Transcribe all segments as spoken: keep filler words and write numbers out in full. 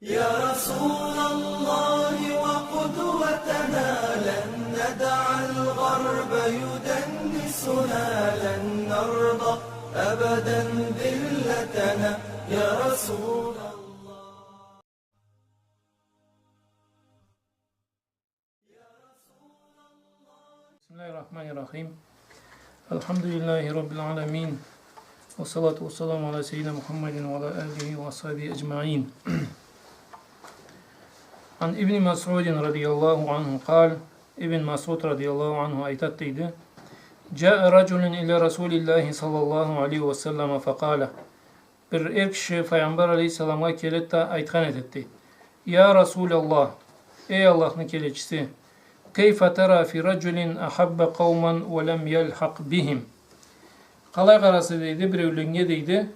يا رسول الله وقدوتنا، لن ندع الغرب يدنسنا، لن نرضى أبدا ذلتنا، يا رسول الله. بسم الله الرحمن الرحيم. الحمد لله رب العالمين. والصلاة والسلام على سيدنا محمد وعلى آله وأصحابه أجمعين. عن ابن مسعود رضي الله عنه قال, Ибн Масъуд радияллаху анху айтат дейди: جاء رجل إلى رسول الله صلى الله عليه وسلم فقال, Бир эр киши Файгъамбар алейхиссаламгъа келет да айтхан этет, дейди: يا رسول الله, эй Аллахны келечиси, كيف ترى في رجل أحب قوما ولم يلحق بهم؟ Къалай къарайса, дейди, биреуленнге, дейди,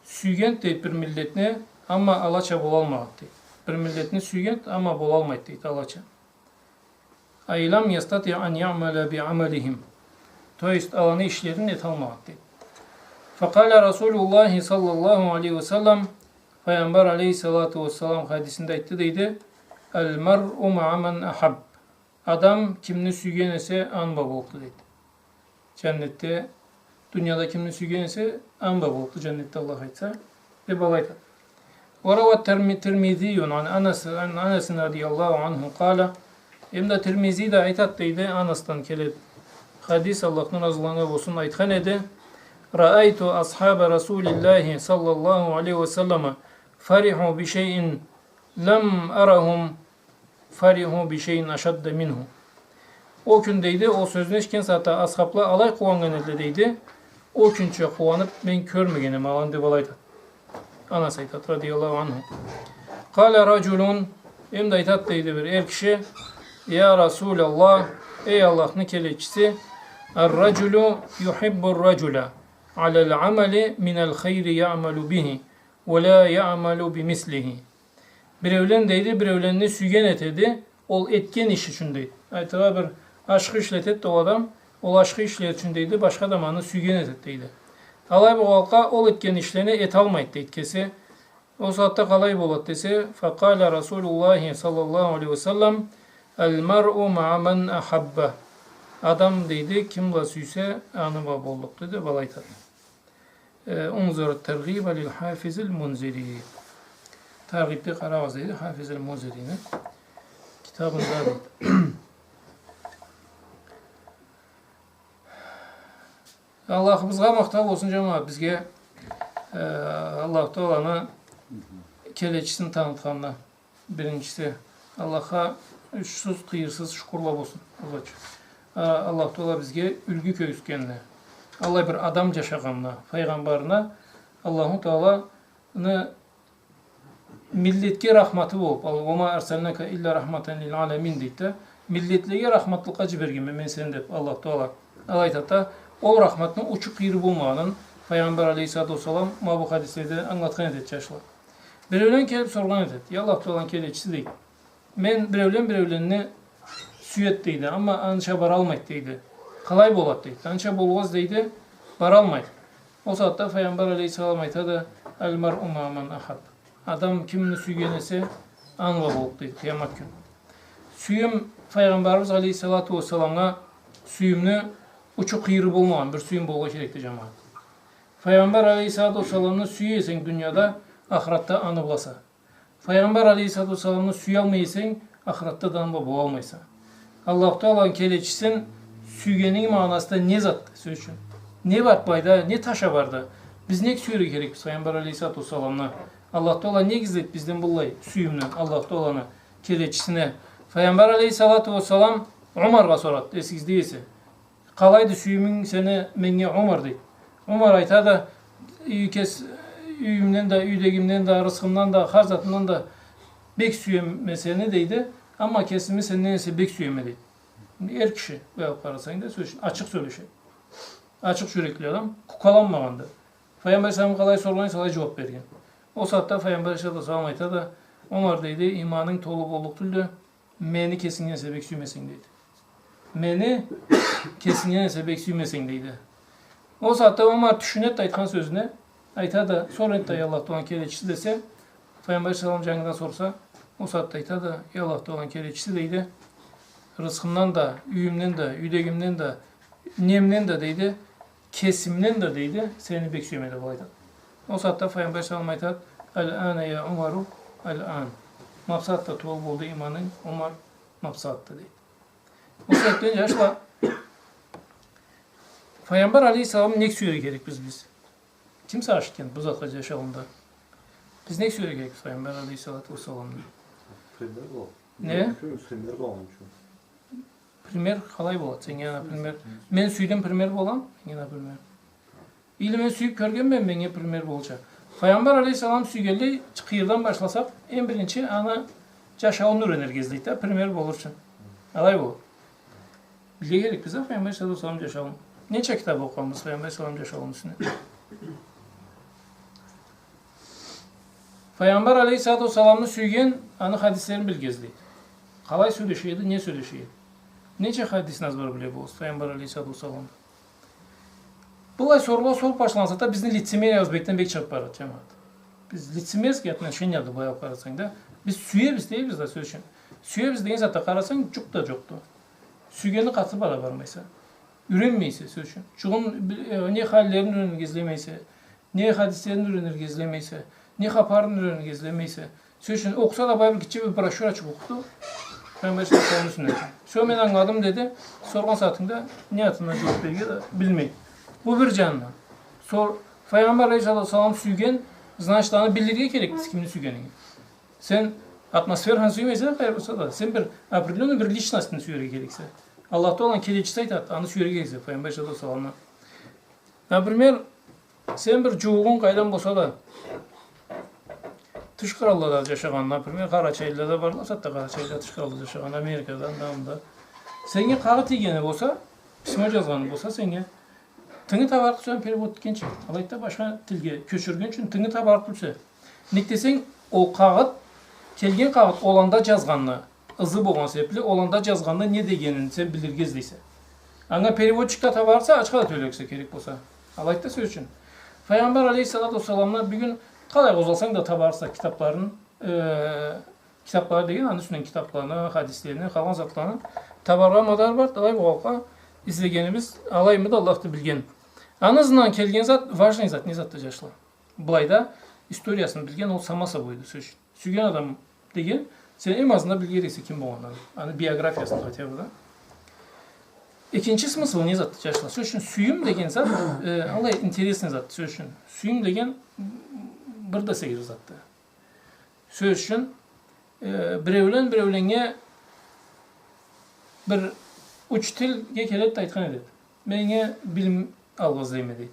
сюйген, дейди, бир миллетни, амма алача болалмагъан, дейди. Бир миллетни сюйген, амма болалмайды, дейди, алача. أي لم يستطع أن يعمل بعملهم. То есть, аланы ишлерин эталмагъан, дейди. فقال رسول الله صلى الله عليه وسلم, Файгъамбар алейхиссалату уассалам хадисинде айтды, дейди: المرء مع من أحب. Адам кимни сюйген эсе, аны бла боллукъду, дейди. Джаннетде, дунияда кимни сюйген эсе, аны бла боллукъду джаннетде, Аллах айтса, деб алай айтады. وروى الترم-, الترمذي عن أنس، عن أنس رضي الله عنه قال, эм да Тирмизи да айтат, дейди, Анасдан келет хадис, Аллахны разылыгъы анга болсун, айтхан эди: رأيت أصحاب رسول الله صلى الله عليه وسلم فرحوا بشيء لم أرهم فرحوا بشيء أشد منه. Ол кюн, дейди, ол сёзню эшитген сагъатда асхабла алай къууаннган эдиле, дейди, ол кюнча къууаныб мен кёрмегенме аланы, деб алай айтат. Анас айтат, радияллаху анху. قال رجل, эм да айтат, дейди, бир эр киши: يا رسول الله, эй Аллахны келечиси, الرجل يحب الرجل على العمل من الخير يعمل به ولا يعمل بمثله. Биреулен, дейди, биреуленни сюйген этеди, ол этген иш ючюн, дейди. Айтыргъа, бир ашхы ишле этеди да ол адам, ол ашхы ишле ючюн, дейди, башха адам аны сюйген этеди, дейди. Алай болгъанлыкъгъа ол этген ишлени эталмайды, дейди, кеси. Ол сагъатда къалай болады десе, فقال رسول الله صلى الله عليه وسلم: المرء مع من أحب. Адам, дейди, ким бла сюйсе, аны бла боллукъду, деб алай айтады. Э, انظر الترغيب للحافظ المنذري. Таргъибде къарагъыз, дейди, Хафиз аль-Мунзирини китабында, дейди. Аллахыбызгъа махтау болсун, джамагъат, бизге, э, Аллаху Тааланы келечисин танытханына. Биринчиси, Аллахха учсуз, къыйырсыз шукурла болсун. Аллах, а, Аллаху Таала бизге юлгю кёргюзтгенине, аллай бир адам джашагъанына, файгъамбарына, Аллаху Тааланы миллетге рахматы болуб, ал-, وما أرسلناك إلا رحمة للعالمين дейди да, миллетлеге рахматлыкъгъа джибергенме мен сени деб, Аллаху Таала алай айтады да, ол рахматны учу-къыйыры болмагъанын файгъамбар алейхиссалату уассалам ма бу хадиследе ангылатхан этеди, джашла. Биреулен келиб соргъан этеди: я Аллаху Тааланы келечиси, дейди, мен, биреулен биреуленни сюеди, дейди, амма анча баралмайды, дейди. Къалай болады, дейди. Анча болугъуз, дейди, баралмайды. Ол сагъатда файгъамбар алейхиссалам айтады: المرء مع من أحب. Адам кимни сюйген эсе, аны бла боллукъ, дейди, къыямат кюн. Сюйюм, файгъамбарыбыз алейхиссалату уассаламгъа сюйюмню учу-къыйыры болмагъан бир сюйюм болургъа керекди, джамагъат. Файгъамбар алейхиссалату уассаламны сюе эсенг дунияда, ахыратда аны буласа. Файгъамбар алейхиссалату уассаламны сюялмай эсенг, ахыратда да аны бла болалмайса. Аллаху Тааланы келечисин сюйгенинги магъанасы да не затды, сёз ючюн? Не бар былайда, не таша барды? Биз нек сюерге керекбиз файгъамбар алейхиссалату уассаламны? Аллаху Таала нек излейди бизден быллай сюйюмню Аллаху Тааланы келечисине? Файгъамбар алейхиссалату уассалам Умаргъа сорады, эсигизде эсе. Къалайды сюйюмюнг сени меннге, Умар, дейди. Умар айтады: ю-, кес-, юйюмден да, юйдегимден да, рысхымдан да, хар затымдан да бек сюеме сени, дейди. Амма кесими сенден эсе бек сюеме, дейди. Эр киши, бу алыб къарасанг да, сёз ючюн, ачыкъ сёлешеди. Ачыкъ джюрекли адам, къукъаланмагъанды. Файгъамбар алейхиссалам къалай соргъан эсе, алай джууаб берген. Ол сагъатда файгъамбар алейхиссалату уассалам айтады: Умар, дейди, иманынг толу боллукъ тюлдю, мени кесингден эсе бек сюймесенг, дейди. Мени кесингден эсе бек сюймесенг, дейди. Ол сагъатда Умар тюшюнеди да айтхан сёзюне, айтады: сор энди, эй Аллаху Тааланы келечиси, десе, Файгъамбар саллаллаху алейхи ва саллам джангыдан сораса, ол сагъатда айтады: «Эй Аллах Тааланы келечиси, — дейди, — рызкъымдан да, юйюмден да, юйдегимден да, немден да, — дейди, — кесимден да, — дейди, — сени бек сюеме», — деб айтады. Ол сагъатда Файгъамбар саллаллаху алейхи ва саллам айтады: «Аль-ана я Умару, аль-ан». Ма бусагъатда тубал болду иманынг, Умар, ма бусагъатда, дейди. Ол себебден, джашла, Файгъамбар алейхиссаламны нек сюерге керекбиз биз? Ким сагъыш этген бу затха джашауунда? Биз нек сюерге керекбиз Файгъамбар алейхиссалату уассаламны? Пример бол. Не? Пример бол, ючюн. Пример къалай болады? Сеннге, например, мен сюйдюм, пример болам, меннге, например. Или мен сюйюб кёргенме, меннге пример болурча. Файгъамбар алейхиссаламны сюйгенлей, къыйырдан башласакъ, эм биринчи аны джашауун юренирге излейди да, пример болур ючюн. Алай бол. Билирге керекбиз да Файгъамбар саллаллаху алейхи ва саллам джашауун. Ненча китаб окъугъанбыз Файгъамбар саллаллаху алейхи ва саллам юсюне? Файгъамбар алейхиссалату уассаламны сюйген, аны хадислерин билирге излейди. Къалай сёлеше эди, не сёлеше эди. Ненча хадисни азбар биле болурсуз Файгъамбар алейхиссалату уассаламны? Былай сорула соруб башласанг да, бизни лицемериябыз бекден бек чыгъыб барады, джамагъат. Биз лицемерский отношенияда былай алыб къарасанг да. Биз сюебиз дейбиз да, сёз ючюн. Сюебиз деген затда къарасанг, джукъ да джокъду. Сюйгенни къаты бла да бармайса. Юренмейсе, сёз ючюн. Джугъун бил-, э, не халлерин юренирге излемейсе, не хадислерин юренирге излемейсе, не хапарын юренирге излемейсе. Сёз ючюн, окъуса да, былай бир гитче бир брошюрачыкъ окъуду. Файгъамбар саллаллаху алейхи ва саллам юсюнден. Сора мен ангыладым, деди. Соргъан сагъатынгда не затына джууаб берирге да билмей. Бу бир джанындан. Сор-, Файгъамбар алейхиссалату уассаламны сюйген, значит, аны билирге керекди кимни сюйгенинги. Сен атмосфераны сюймейсе да, къайры болса да, сен бир определённый бир личностьну сюерге керексе. Аллах Тааланы келечиси айтады, аны сюерге керексе, Файгъамбар саллаллаху алейхи ва салламны. Например, сен бир джууугъунг къайдан болса да, тыш къраллада джашагъан, например, къарачайлыла да барла, хатта къарачайлыла тыш къралда джашагъан, Америкада, анда, мында. Сеннге къагъыт ийгени болса, письмо джазгъаны болса сеннге, тынгы табарыкъ тюлсе, перевод этгинчи, алайды да башха тилге кёчюргюнчю, тынгы табарыкъ тюлсе. Нек десенг, ол къагъыт, келген къагъыт ол анда джазгъанны ызы болгъан себебли, ол анда джазгъанны не дегенин сен билирге излейсе. Анга переводчик да табарыкъса, ачха да тёлерге керек болса. Алайды да, сёз ючюн. Файгъамбар алейхиссалату уассаламны бюгюн къалай къозгъалсанг да табарыкъса китабларын, э, китаблары деген, аны юсюнден китабланы, хадислени, къалгъан затланы табаргъа мадар бар, алай болгъанлыкъгъа излегенибиз алаймыды, Аллахды билген. Аны ызындан келген зат, важный зат, не затды, джашла? Былайда историясын билген ол сама собойду, сёз ючюн. Сюйген адам деген, сен эм азында билирге керексе ким болгъанын, аны биографиясын хотя бы да. Экинчи смысл не затды, джашла? Сёз ючюн, сюйюм деген зат, э, алай интересный затды, сёз ючюн. Сюйюм деген бир да сейир затды. Сёз ючюн, э, биреулен биреуленнге бир учитель келеди да айтхан этеди. Меннге билим алыргъа излейме, дейди.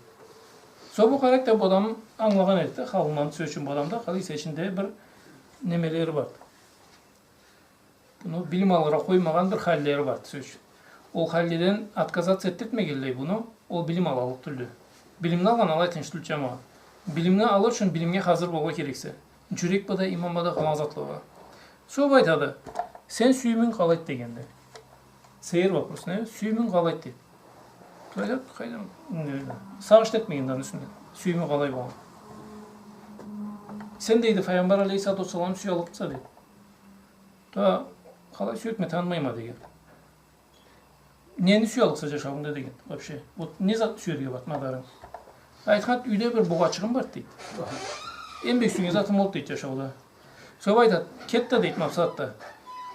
Сора бу къарайды да, бу адам ангылагъан этеди да, халын, сёз ючюн, бу адамда, къалай эсе, ичинде бир немелери барды. Муну билим алыргъа къоймагъан бир халлери барды, сёз ючюн. Ол халледен отказаться этдиртмегенлей муну, ол билим алаллыкъ тюлдю. Билимни алгъан алай тынч тюлдю, джамагъат. Билимни алыр ючюн билимге хазыр болургъа керексе. Джюрек бла да, иман бла да, къалгъан затла бла. Сора бу айтады, сен сюйюмюнг къалайды дегенде. Сейир вопрос, не? Сюйюмюнг къалайды дейди. Бу айтады, къайдам, не, сагъыш этмегенди аны юсюнден. Сюйюмю къалай болгъан. Сен, дейди, Файгъамбар алейхиссалату уассаламны сюяллыкъмыса, дейди. Да къалай сюерикме, танымайма, деген. Нени сюяллыкъса джашауунгда, деген, вообще. Вот не зат сюерге барды мадарынг? Айтхан, юйде бир бугъачыгъым барды, дейди. Эм бек сюйген затым олду, дейди, джашауда. Сора айтады, кет да, дейди, макъсат да.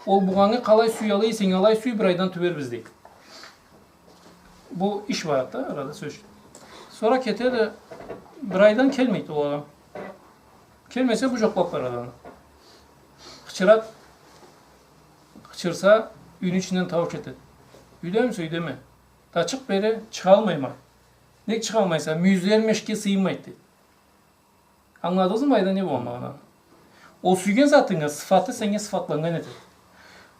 Ол бугъангы къалай сюяллыкъса, алай сюй, бир айдан тюбербиз, дейди. Бу иш барды да арада, сёз ючюн. Сора кетеди, бир айдан келмейди ол адам. Келмесе, бу джокълаб барады аны. Къычырады. Къычырса, юйню ичинден таууш этеди. Юйдемисе, юйдеме? Да чыкъ бери. Чыгъалмайма. Нек чыгъалмайса? Мюйюзлерим эшикге сыйынмайды, дейди. Ангыладыгъызмы, былайда не болгъанын? Ол сюйген затынгы сыфаты сеннге сыфатланнган этеди.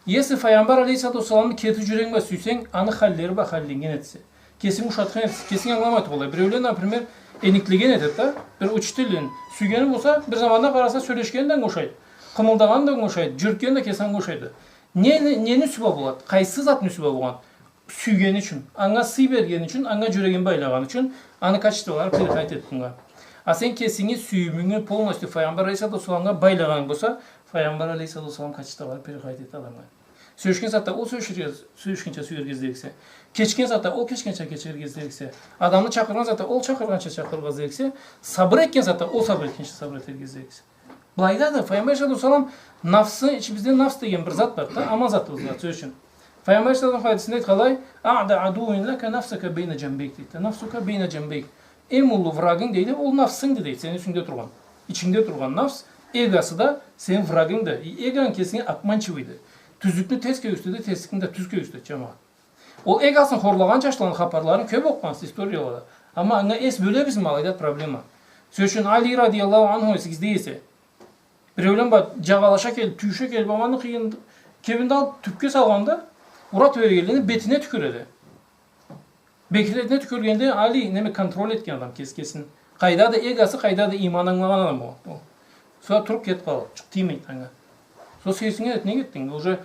Если Файгъамбар алейхиссалату уассаламны кеси джюрегинг бла сюйсенг, аны халлери бла халленнген этесе. Кесинг ушатхан этесе, кесинг ангыламай тургъанлай. Биреуле, например, эниклеген этеди да, бир учителин сюйгени болса, бир заманда къараса, сёлешгени да анга ушайды. Къымылдагъаны да анга ушайды, джюрютгени да кеси анга ушайды. Не, не, нени юсю бла болады? Къайсы затны юсю бла болгъан? Сюйгени ючюн, анга сый бергени ючюн, анга джюрегин байлагъаны ючюн, аны качестволары переходит этеди мынга. А сен кесинги сюйюмюнгю полностью Файгъамбар алейхиссалату уассаламгъа байлагъанынг болса, Файгъамбар алейхиссалату уассалам качестволары переходит эте адамгъа. Сёлешген сагъатда ол сёлеширге, сёлешгинча сюерге излериксе. Кечген сагъатда ол кечгинча кечерге излериксе. Адамны чакъыргъан сагъатда ол чакъыргъанча чакъырыргъа излериксе. Сабыр этген сагъатда ол сабыр этгинча сабыр этерге излериксе. Былайда да Файгъамбар алейхиссалату уассалам нафсы, ичибизде нафс деген бир зат бар да, аман затыбыз бар, сёз ючюн. Файгъамбар алейхиссалату уассалам хадисинде айтханлай, «Аъда адуин лака нафсака бейна джамбейк», дейди. «Нафсука бейна джамбейк». Эм уллу врагынг, дейди, ол нафсынгды, дейди, сени юсюнгде тургъан. Ичингде тургъан нафс, эгосы да сени врагынгды. И эгону кесинге обманчивыйды. Тюзлюкню терс кёргюзтеди, терсликни да тюз кёргюзтеди, джамагъат. Ол эгосын хорлагъан джашланы хапарларын кёп окъугъансыз историялада. Амма анга эс бёлебизми, алайда проблема. Сёз ючюн, Али радияллаху анху эсигизде эсе, биреулен бла джагъалаша келип, тюйюше келип, аманны кыйын кебинде алып тюпге салгъанда, ура тебрегенлени бетине тюкюреди. Бетине тюкюргенде Али, неме, контроль этген адам кес-, кесин. Къайдады эгосы, къайдады ийманы ангылагъан адам ол. Ол. Сора туруп кетип къалады. Джукъ тиймейди анга. Сора сейирсинген эди, неге этдинг? Уже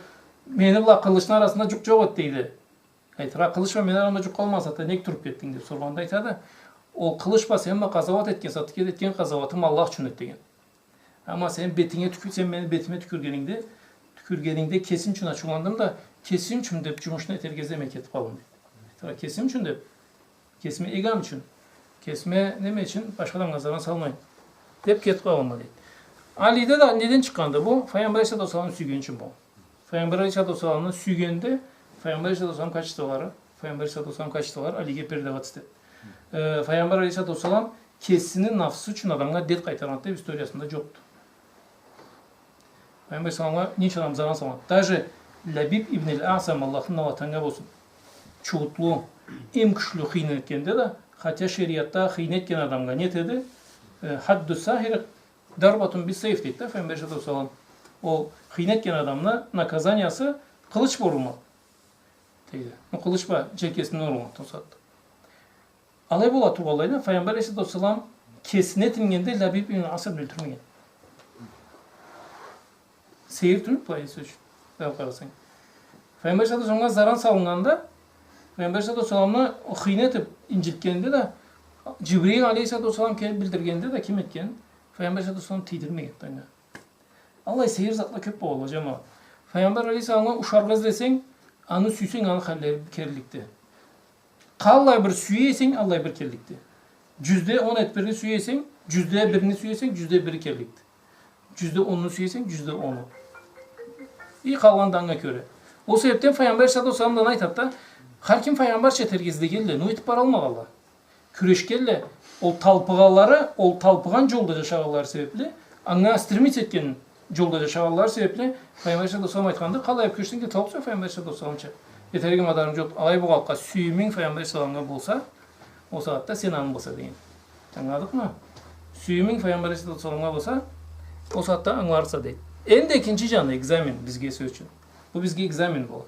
мени бла къылычны арасында джукъ джокъ эди, дейди. Айтыргъа, къылыч бла мени арамда джукъ къалмагъан сагъатда нек туруп кетдинг, деп соргъанда айтады, ол къылыч бла сени бла къазауат этген сагъатда, этген къазауатым Аллах ючюн эди, деген. Амма сени бетинге тюкю-, сен мени бетиме тюкюргенингде, тюкюргенингде кесим ючюн ачыуландым да, кесим ючюн деп джумушну этерге излемей кетип къалдым, дейди. Айтыргъа, кесим ючюн деп, кесими эгом ючюн, кесими неме ючюн, башха адамгъа заран салмайым, деп кетип къалгъанма, дейди. Алиде да неден чыкъгъанды бу? Файгъамбар алейхиссалату уассаламны сюйгени ючюн болгъан. Файгъамбар алейхиссалату уассаламны сюйгенде, Файгъамбар алейхиссалату уассалам качестволары, Файгъамбар алейхиссалату уассалам качестволары Алиге передаваться этеди. Э, Файгъамбар алейхиссалату уассалам кесини нафсы ючюн адамгъа дерт къайтаргъан деп историязында джокъду. Файгъамбар алейхиссаламгъа ненча адам заран салгъан. Даже Лабиб ибн аль-Аъсам, Аллахны налаты анга болсун, чууутлу, эм кючлю хыйны этгенде да, хотя шериатда хыйны этген адамгъа не этеди? Э, хадду сахири дарбатун бис-сайф, дейди да Файгъамбар алейхиссалату уассалам. Ол хыйны этген адамны наказаниясы къылыч бла урулмакъ, дейди. Ну, къылыч бла джелкесинден урулгъан, ол сагъатда. Алай бола тургъанлай да, Файгъамбар алейхиссалату уассалам кесине этилгенде Лабиб ибн Асамны ёлтюрмеген. Сейир тюйюлмю, былай, сёз ючюн, бир къарасанг. Файгъамбар алейхиссалату уассаламгъа заран салыннганда, Файгъамбар алейхиссалату уассаламны хыйны этип инджитгенде да, Джибрил алейхиссалату уассалам келип билдиргенде да, ким этгенин, Файгъамбар алейхиссалату уассалам тийдирмеген анга. Аллай сейир затла кёп болгъанды, джамагъат. Файгъамбар алейхиссаламгъа ушаргъа излесенг, аны сюйсенг, аны халлери керликди. Къаллай бир сюе эсенг, аллай бир керликди. Джюзде он этиб бирни сюе эсенг, джюзде бирни сюе эсенг, джюзде бири керликди. Джюзде онну сюе эсенг, джюзде ону. И къалгъанды анга кёре. Ол себебден Файгъамбар алейхиссалату уассалам да айтады да, хар ким файгъамбарча этерге излегенле, но этиб баралмагъанла. Кюрешгенле, ол талпыгъанлары, ол талпыгъан джолда джашагъанлары себебли, анга стремиться этген джолда джашагъанлары себебли, Файгъамбар алейхиссалату уассалам айтханды, къалай кюрешсенг да, талпыса Файгъамбар алейхиссалату уассаламча. Этерге мадарынг джокъ, алай болгъанлыкъгъа сюйюмюнг Файгъамбар алейхиссаламгъа болса, ол сагъатда сен аны болса деген. Ангыладыкъмы? Сюйюмюнг Файгъамбар алейхиссалату уассаламгъа болса, ол сагъатда ангыларса дейди. Энди экинчи джаны, экзамен бизге, сёз ючюн. Бу бизге экзамен болады.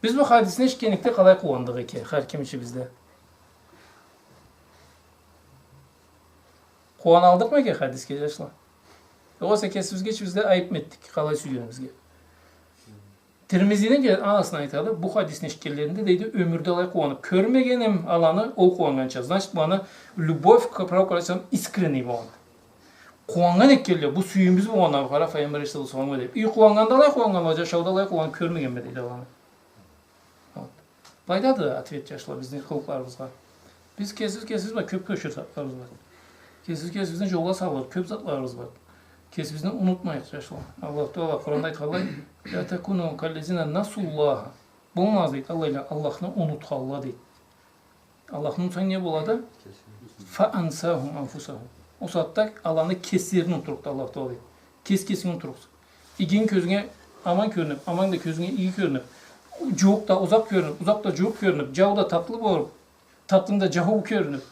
Биз бу хадисни эшитгенликде къалай къууандыкъ экен, хар ким ичибизде. Къууаналдыкъмы экен хадисге, джашла? Огъесе кесибизге ичибизде айыбмы этдик, къалай сюйгенибизге? Тирмизиден келеди, анасына айтады, бу хадисни эшитгенлеринде, дейди, ёмюрде алай къууаныб кёрмегенме аланы ол къууаннганча. Значит, буланы любовь к пророку алейхиссалам искренний болгъан. Къууаннган экенле, бу сюйюмюбюз болгъанына къара, Файгъамбар алейхиссалату уассаламгъа деб. И къууаннганда алай къууаннганла, джашауда алай къууаныб кёрмегенме, дейди, аланы. Вот. Былайдады ответ, джашла, бизни къылыкъларыбызгъа. Биз кесибиз, кесибиз бла кёб кёчюр затларыбыз бар. Кесибиз, кесибизни джолгъа салыр кёб затларыбыз бар. Кесибизни унутмайыкъ, джашла. Аллаху Тагъала Къуранда айтханлай, «Ля такуну каллязина насуллаха». Болмагъыз, дейди, аллайла Аллахны унутханла, дейди. Аллахны унутсанг не болады? Фа ансахум анфусахум. Ол сагъатда аланы кеслерин унутдурукъду Аллаху Тагъала, дейди. Кес-кесинги унутдурукъса. Игинги кёзюнге аман кёрюнюб, аманг да кёзюнге иги кёрюнюб, джууукъ да узакъ кёрюнюб, узакъ да джууукъ кёрюнюб, джау да татлы болуб, татлынг да джау кёрюнюб,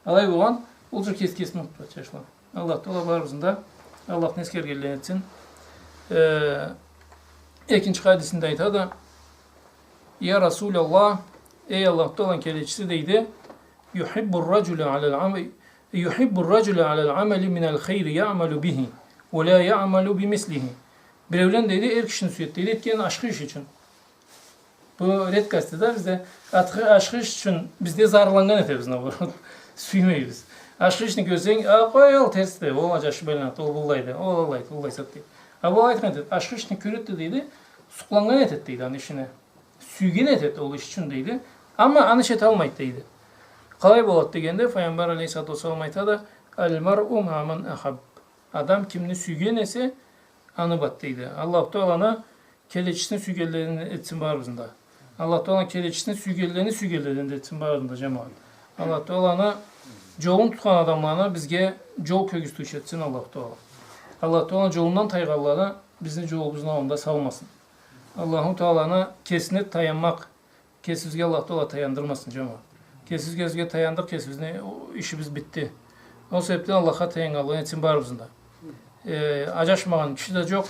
алай болгъан, ол джукъ кес-кесин унутдурады, джашла. Аллаху Тагъала барыбызны да Аллахны эсгергенледен этсин. Э, экинчи хадисинде айтады, «Я Расулаллах, эй Аллаху Тагъаланы келечиси», дейди, «Юхиббу р-раджулю аля л-ам-, юхиббу р-раджулю аля л-амали мин л-хайри яъмалю бихи, ва ля яъмалю би мислихи». Биреулен, дейди, эр кишини сюеди, дейди, этген ашхы иш ючюн. Бу редкость да бизде. Атхы-, ашхы иш ючюн бизде зарланнган этебиз, наоборот. Сюймейбиз. Ашхы ишни кёрсенг, а, къой, ол терсди, ол аджашыб айланады, ол быллайды, ол алайды, быллайды, дейди. А бу айтхан этеди, ашхы ишни кёреди да, дейди, сукъланнган этеди, дейди, аны ишине. Сюйген этеди ол иш ючюн, дейди. Амма аны иш эталмайды, дейди. Къалай болады дегенде, Файгъамбар алейхиссалату уассалам айтады, «Аль-маръу маъа ман ахабб». Адам кимни сюйген эсе, аны бла, дейди. Аллаху Тааланы келечисин сюйгенледен этсин барыбызны да. Аллаху Тааланы келечисин сюйгенлени сюйгенледен да этсин барыбызны да, джамагъат. Аллаху Тааланы джолун тутхан адамланы бизге джол кёргюзтюучю этсин Аллаху Таала. Аллаху Тааланы джолундан тайгъанланы бизни джолубузну аллында салмасын. Аллаху Тааланы кесине таянмакъ, кесибизге Аллаху Таала таяндырмасын, джамагъат. Кесибиз кесибизге таяндыкъ, кесибизни, о, ишибиз битди. Ол себебден Аллахха таяннганлыкъ этсин барыбызны да. Э, аджашмагъан киши да джокъ.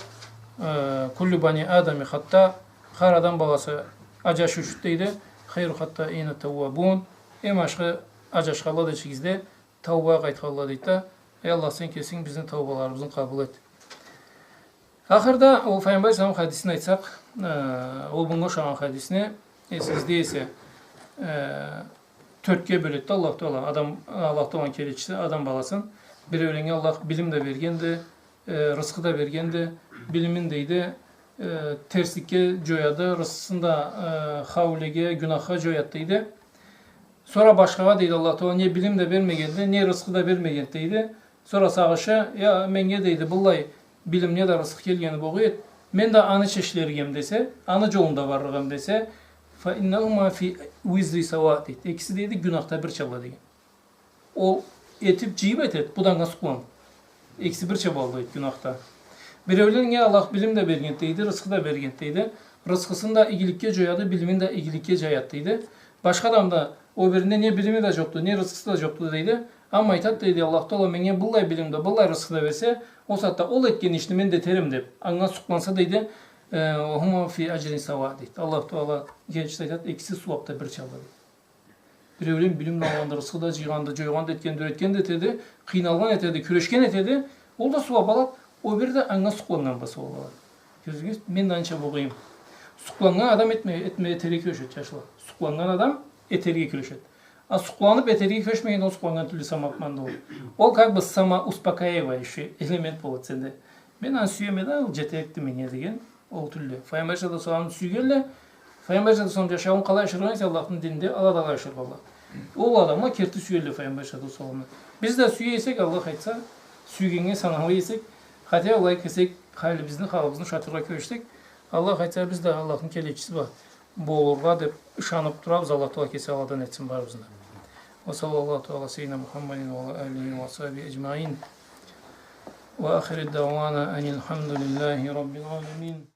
Э, «Куллу бани Адама хатта», хар адам баласы аджашыучуду, дейди. «Хайру хаттаина таввабун». Эм ашхы аджашханла да ичигизде таубагъа къайтханла, дейди да. Эй Аллах, сен кесинг бизни таубаларыбызны къабыл эт. Ахырда ол Файгъамбар саллаллаху алейхи ва саллам хадисин айтсакъ, э, ол мынга ушагъан хадисни, эсигизде эсе, э, тёртге бёледи да Аллаху Таала, адам, Аллаху Тааланы келечиси адам баласын. Биреуленнге Аллах билим да бергенди, э, рызкъы да бергенди, билимин, дейди, э, терсликге джояды, рызкъысын да, э, хаулеге, гюнахха джояды, дейди. Сора башхагъа, дейди, Аллаху Таала не билим да бермегенди, не рызкъы да бермегенди, дейди. Сора сагъышы, я, меннге, дейди, быллай билимни да рызкъы келгени богъуз эди, мен да аны ишлеригем десе, аны джолунда барлыгъым десе, «Фа иннахума фи визри сава», дейди. Экиси, дейди, гюнахда бирчала, деген. Ол этиб, джыйыб этеди, бу да анга сукъланыб. Экиси бирча болду, дейди, гюнахда. Биреуленнге Аллах билим да берген, дейди, рызкъы да берген, дейди. Рызкъысын да игиликге джояды, билимин да игиликге джаяды, дейди. Башха адам да, ол бирине не билими да джокъду, не рызкъысы да джокъду, дейди. Амма айтады, дейди, Аллаху Таала меннге быллай билим да, быллай рызкъы да берсе, ол сагъатда ол этген ишни мен да этерим деб, анга сукъланса, дейди, э, «Уа хума фи аджрин сава», дейди. Аллаху Таала келечиси айтады, экиси сууабда бирчала, дейди. Биреулен билим да алгъанды, рызкъы да джыйгъанды, джойгъанды, этгенди, юретгенди этеди, къыйналгъан этеди, кюрешген этеди, ол да сууаб алады, ол бири да анга сукъланнган бла сууаб алады. Кёрдюгюз, мен да анча богъайым. Сукъланнган адам этме, этме, этерге кюрешеди, джашла. Сукъланнган адам этерге кюрешеди. А сукъланыб этерге кюрешмеген ол сукъланнган тюлдю самообманды ол. Ол как бы самоуспокаивающий элемент болады сенде. Мен аны сюеме да, ол джетерикди меннге деген. Ол тюлдю. Файгъамбар саллаллаху алейхи ва салламны сюйгенле, Файгъамбар саллаллаху алейхи ва саллам джашауун къалай ашыргъан эсе Аллахны дининде, ала да алай ашыргъанла. Ол адамла керти сюелле Файгъамбар саллаллаху алейхи ва салламны. Биз да сюе эсек, Аллах айтса, сюйгеннге санала эсек, хотя алай кесек, халибизни, халыбызны ушатыргъа кюрешсек, Аллах айтса, биз да Аллахны келечиси бла болургъа деб ышаныб турабыз, Аллах Таала кеси аладан этсин барыбызны да. Ва саллаллаху таала ала сайидина Мухаммадин ва ала алихи ва асхабихи аджмаин. Ва ахиру даъвана анил хамдулиллахи раббил аламин.